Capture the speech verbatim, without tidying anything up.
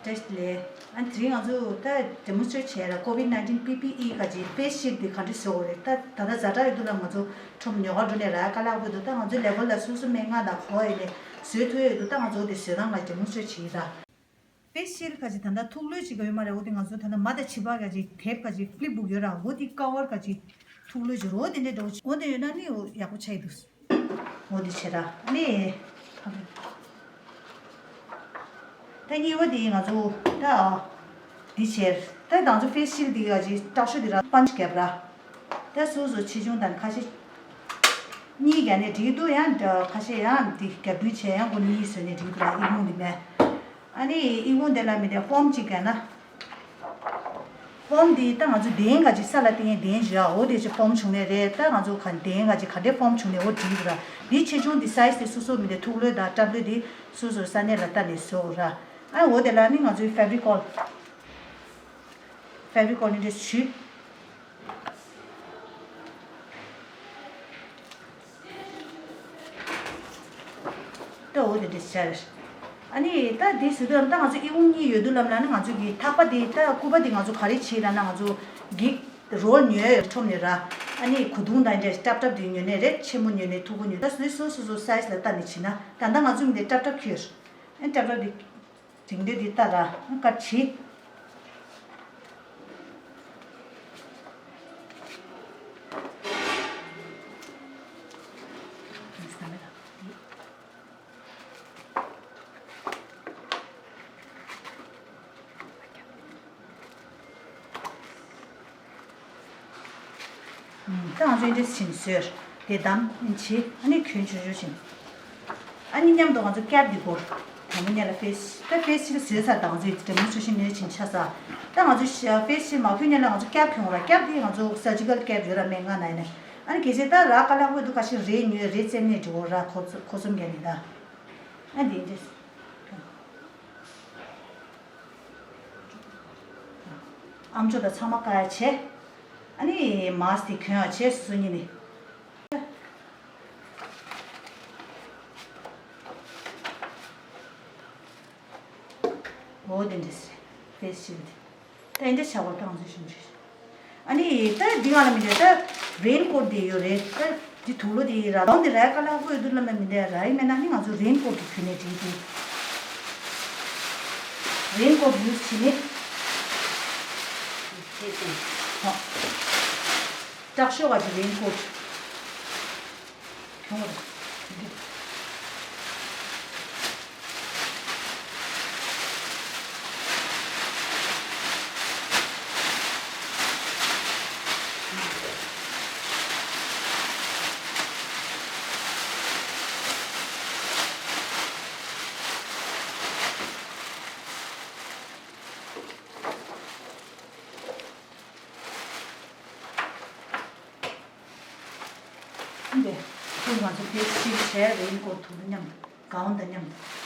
བཀྲ་ཤིས་བདེ་ལེགས། ཨ་དེ་རིང་ང་ཚོ་ད་demonstrate་བྱས་ལ་COVID nineteen P P E་ག་ཅིག་face shield་དེ་ག་འདྲ་བཟོ་དགོས་རེད། ད་ད་ལྟ་ཛ་དྲག་ཡོད་དུས་ལ་ང་ཚོ་ཁྲོམ་ཉོ་གར་འགྲོ་ནས་རག་དཀའ་ལས་ཁག་པོ་འདུག་ད་ང་ཚོའི་level་ལ་སོ་སོ་སྨན་ཁང་དང་གོ་ཡོད་ནས་བཟོ་ཐུབ་ཡོད་འདུག་ད་ང་ཚོ་དེ་བཟོ་སྟངས་ལ་demonstrate་བྱེད་ཡིན་ད། Face shield་ག་ཅིག་ད་ལྟ་ཐུགས་ལྷོད་ཅིག་ག་ཡོད་མ་རེད། འོ་དེ་ང་ཚོ་ད་ལྟ་མ་དང་བྱི་པ་ག་ཅིག་tape་ག་ཅིག་flipbook་ཡོད་ར། འོ་དེ་cover་ག་ཅིག་ཐུགས་ལྷོད་ཅིག་རོ་དེ་འདྲས་འདྲ་བོ་ཅིག་འོ་དེ་ཡོད་ན་ནི་འོ་ཡག་པོ་ཆགས་ཡི་འདུག་འོ་དེ་བྱེད་ར་ནི། ད་གཉིས་པ་དེ་ང་ཚོ་ད་འདི་བྱེད་ད་ང་ཚོ་face shield་འདི་ག་ཅིག་སྐྲག་ཤོས་འདི་ར་punch་རྒྱབ་ར། ད་སོ་སོ་ཆེ་ཆུང་དང་ཁ་ཤས་གཉིས་བརྒྱབ་ནས་འགྲིག་འདུག་ཡང་འདྲ་ཁ་ཤས་ཡང་འདི་རྒྱབ་འདུལ་བྱས་ཡང་སྒོ་གཉིས་བཟོས་ནས་འགྲིག་འདུག་ལ་ཨི་ཁུང་འདི་མེད། ཨ་ནི་ཨི་ཁུང་འདི་ལ་མི་དེ་foam་གཅིག་བརྒྱབ་ན། Foam་འདི་ད་ང་ཚོ་གདན་ག་ཅིག་ས་ལ་བཏིང་ཡས་གདན་བཞག་འོ་དེ་ཅིག་foam་བྱུང་ནས་རེད། ད་ང་ཚོ་ག་གདན་ག་ཅིག་ག་འདྲའི་foam་བྱུང་ནས་འོ་འགྲིག་འདུག་ར། འདི་ཆེ་ཆུང་འདི་size་དེ་སོ་སོ་མི་དེ་ཐུགས་ལྷོད་དང་སྐྲག་ལྷོད་དེ་སོ་སོ་ས་གནས་ལ་ལྟ་ནས་བཟོ་ར། ཨ་འོ་དེ་ལ་ནི་ང་ཚོའི་Fevicol། Fevicol་ནི་འདྲ་བྱུས། ད་འོ་དེ་འདྲ་བྱས། ཨ་ནི་ད་དེ་ཟེར་དུས་ད་ང་ཚོ་ཨི་ཁུང་གཉིས་ཡོད་དུས་ལམ་ལ་ནི་ང་ཚོ་གི་ཐག་པ་དེ་ད་སྐུད་པ་དེ་ང་ཚོ་ག་རེ་བྱེད་ལབ་ན་ང་ཚོ་གི་རོལ་ཉོས་ཁྲོམ་ནས་ར། ཨ་ནི་གོས་ཐུང་དང་འདྲ་སྲབ་སྲབ་དེ་ཉོས་ནས་རེད། ཆེན་མོ་ཉོས་ནས་མཐུག་པོ་ཉོས་ད་སོ་སོ་སོ་སོ་size་ལ་ལྟ་ནས་བྱེད་ན་ད་ལྟ་ང་ཚོ་མི་དེ་སྲབ་སྲབ་ཁྱོད། ཨ་ནི་སྲབ་སྲབ་དེ། དེང་དུས་འདི་ལྟ་ར་ཀ་ཆི། ད་ང་ཚོ་འདི་ཕྱིན་བཟོས། དེ་བསྡམས་ཕྱིན། ཨ་ནི་གྱོན་ཆུང་ཆུང་ཕྱིན། ཨ་ནི་མཉམ་དུ་ང་ཚོ་cap་འདི་སྐོར། དང་པོ་ཉིད་ལ་face། ད་face་ཞིག་བཟོས་ཚར་ད་ང་ཚོ་demonstration་ནས་ཕྱིན་ཆ་ས། ད་ང་ཚོ་face་ཞིག་མ་གྱོན་ཉིད་ལ་ང་ཚོ་cap་གྱོན་ར། cap་འདི་ང་ཚོ་surgical cap་ཡོད་ར་སྨན་ཁང་ནང་ནས། ཨ་ནི་གལ་སྲིད་ད་རག་དཀའ་ལས་ཁག་པོ་འདུག་ཁ་ཤས་རས་ཉོས་རས་བཙེམས་ནས་འགྲོ་ར་ཁོ་ཚོ་ཁོ་གསུམ་གྱིས་ནི་ད། ཨ་འདི་འདི། ཨམ་ཅོག་དང་ཚང་མ་བཀག་ཡ་བྱས། ཨ་ནི་mask་དེ་གྱོན་ཡ་བྱས་སོ་སོ་ཉིད་ནས། འོ་དེ་འདྲས་རེད། face shield་དེ། ད་འདི་འདྲས་བྱ་བ་དང་ཚོད་ཞིམ་རེད། ཨ་ནི་ད་འདི་ང་ལ་མི་འདྲ་ད་raincoat་དེ་ཡོད་རེད། ད་འདི་དུག་ལོག་དེ་ར་དོང་དེ་ར་དཀའ་ལས་ཁག་པོ་ཡོད་དུས་ལ་མ་མི་འདྲ་ར་ཡིན་མེད་ན་ནི་ང་ཚོ་raincoat་དེ་གྱོན་ནས་འགྲིག་འདུག raincoat་use་བྱེད་ནི། ཧོ། སྐྲག་ཤོས་ག་ཅིག་raincoat་གྱོན་དགོས་རེད། འདི། ཁོང་ང་ཚོ་ཕལ་ཆེར་བྱས་raincoat་དུ་མཉམ་དུ་gown་དང་མཉམ་དུ།